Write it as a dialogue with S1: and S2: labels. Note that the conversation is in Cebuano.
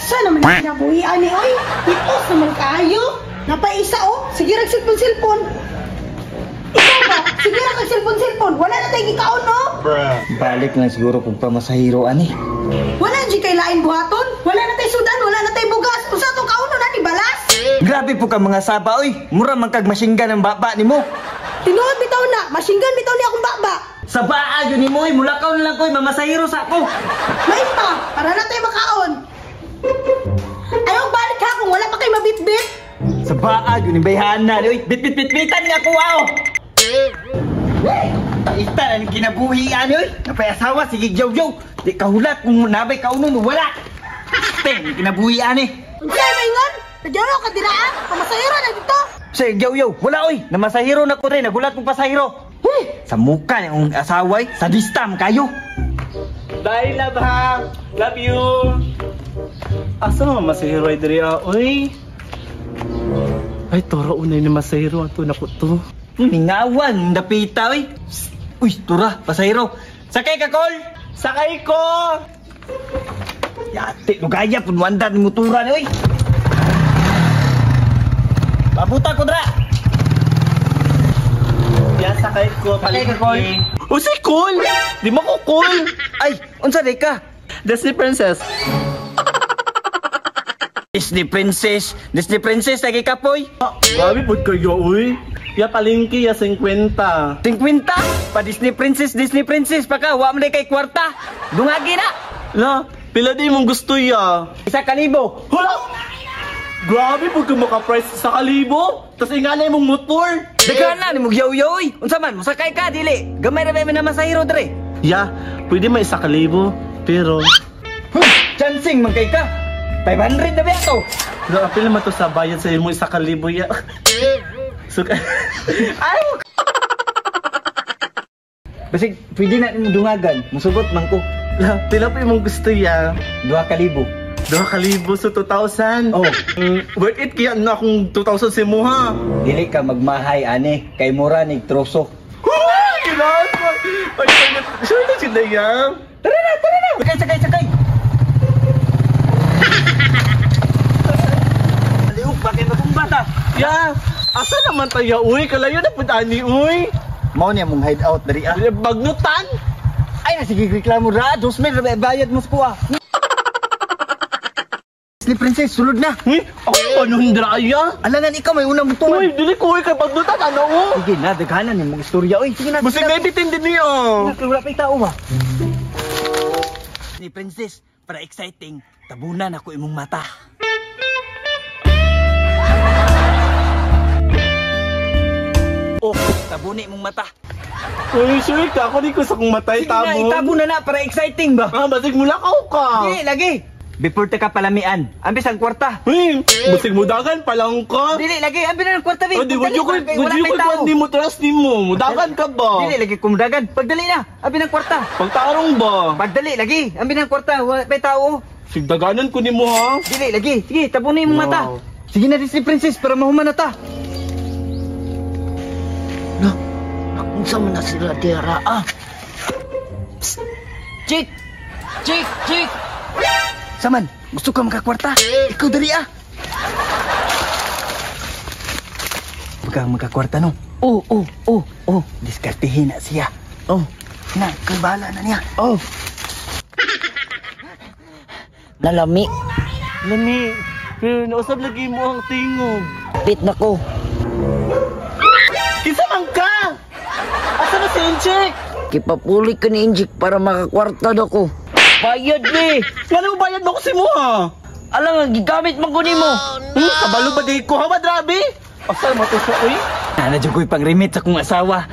S1: Sa naman kinabuhi ani oy? Hitos naman kaayo. Napaisa oh, sige rag cellphone-cellphone. Ikaw ba? Sige ra kag cellphone-cellphone. Wala na tay gikaon no?
S2: Bruh.
S3: Balik lang siguro kung pamasahiro ani.
S1: Wala jud kay lain buhaton. Wala na tay sudan, wala na tay bugas. Unsa tong kaunon ani balas?
S3: Grabe po ka mga saba oy. Mura man kag masinggan ang baba nimo.
S1: Tinuod bitaw na, masinggan bitaw ni akong baba.
S3: Sa baa yun nimo oy, mulakaw na lang koy mamasahiro sa ako.
S1: May pa, para na tay makaon. Ayaw balik ha kung wala pa kay mabitbit.
S3: Sa baa yun ni bayhana ni oy. Bitbit-bitbitan nga ko aw. Ita na kinabuhi ani oy. Napay asawa sige yaw-yaw. Di kahulat kung nabay kaunon wala. Teng kinabuhi ani.
S1: Unsay maingon? Nagyaw ka dira ah. Pamasahiro na dito.
S3: Sige yaw-yaw, wala oy. Namasahiro na ko rin, nagulat kong pasahiro. Huy, sa muka niyang asaway, sadista man kayo.
S4: Bye, love ha. Love you. Asa naman masahiro ay diri ah, oy. Ay, toro unay ni masahiro ato na ko to.
S3: Ningawan, dapita oy. Psst. Uy, tura, pasahiro. Sakay ka, Kol.
S4: Sakay ko.
S3: Yate, lugaya, punwanda ni motora ni oy. Pabuta ko dra.
S4: Ya, sakay ko.
S3: Sakay ka, Kol.
S4: O si Kol! Di mo ko Kol!
S3: Ay, unsa day ka?
S4: Disney Princess.
S3: Disney Princess. Disney Princess, lagi ka, poy.
S4: Ah, grabe po kayo, uy. Ya palengke, ya 50.
S3: 50? Pa Disney Princess, Disney Princess pa ka. Wa man day kay kwarta. Dungagi na.
S4: La, pila di mong gusto ya?
S3: 1,000.
S4: Hala! Grabe po ka maka-price sa kalibo. Tas inganay mong motor.
S3: Daghan na ni mong yaw-yaw, oy. Unsa man, mosakay ka dili. Gamay ra ba man masahiro dre.
S4: Ya, pwede may 1,000, pero
S3: Huh, chancing man kay ka. 500 na ba to?
S4: Pero apil naman to sa bayad sa imo 1,000 ya. So,
S3: ay, basig pwede na nimo dungagan, musugot man ko.
S4: La, pila pa imong gusto ya?
S3: 2,000.
S4: 2,000 so 2,000.
S3: Oh.
S4: Worth it kaya na akong 2,000 si mo ha.
S3: Dili ka magmahay ani kay mura ni troso.
S4: Huy! Kailangan mo. Ay, sure na siya na yan.
S3: Tara na, tara na. Sakay, sakay, sakay. Aliw, bakit matumba ta?
S4: Ya, asa naman tayo uy? Kalayo na pud ani uy.
S3: Mao niya mong hideout diri ah.
S4: Bagnutan.
S3: Ay na sige reklamo ra, 2,000 ra bayad mo sa kuha. Disney Princess, sulod na.
S4: Uy, ako ano hindraya?
S3: Alangan ikaw may unang
S4: Uy,
S3: butuan.
S4: dili ko uy kay bagnutan ano oh.
S3: Sige na, daghanan ni mong istorya oy. Sige na.
S4: Basig na bitin din niyo.
S3: Wala pa tao ba? Disney Princess, para exciting, tabunan ako imong mata. Oh, tabuni imong mata.
S4: Uy, sure ka ako di ko sa kong matay
S3: Sige na,
S4: tabon.
S3: itabon na na para exciting ba?
S4: Ah, basig mulakaw ka.
S3: Dili lagi. Before ta ka palamian, ambis ang kwarta.
S4: Uy, basig mudagan pa lang ka.
S3: Dili lagi, ambi na ang kwarta bi.
S4: Oh, di would you
S3: Pagdali,
S4: ko, would
S3: wala
S4: you
S3: pa'y
S4: ko
S3: tao.
S4: di mo trust ni mo. Mudagan ka ba?
S3: Dili lagi kumudagan. Pagdali na, ambi ng kwarta.
S4: Pagtarong ba?
S3: Pagdali lagi, ambi ng kwarta, wala pa'y tao.
S4: Sigdaganan ko ni mo ha.
S3: Dili lagi. Sige, tabunin imong mata.
S4: Wow.
S3: Sige na Disney Princess para mahuman na ta.
S5: No, unsa man na sila dira ah. Psst. Chick! Chick! Chick!
S3: Saman, gusto ka makakwarta? Ikaw dali ah. Pagka makakwarta no. Oh, oh, oh, oh. Diskartehin na siya. Oh, na, ikaw bahala na niya.
S5: Oh. Nalami.
S4: Lami, pero nausab lagi mo ang tingog.
S5: Pit na ko.
S4: Kinsa man ka? Asa na si Inchik?
S5: Kipapuli ka ni Injik para makakwarta na ko. Bayad ni!
S4: Ngano mo bayad mo ko si mo ha?
S5: Alam nga, gigamit man ko nimo.
S4: Hmm, kabalo ba di ko ha ba drabi? Asa mo to siya uy?
S3: Ana jud ko'y pang-remit sa kong asawa.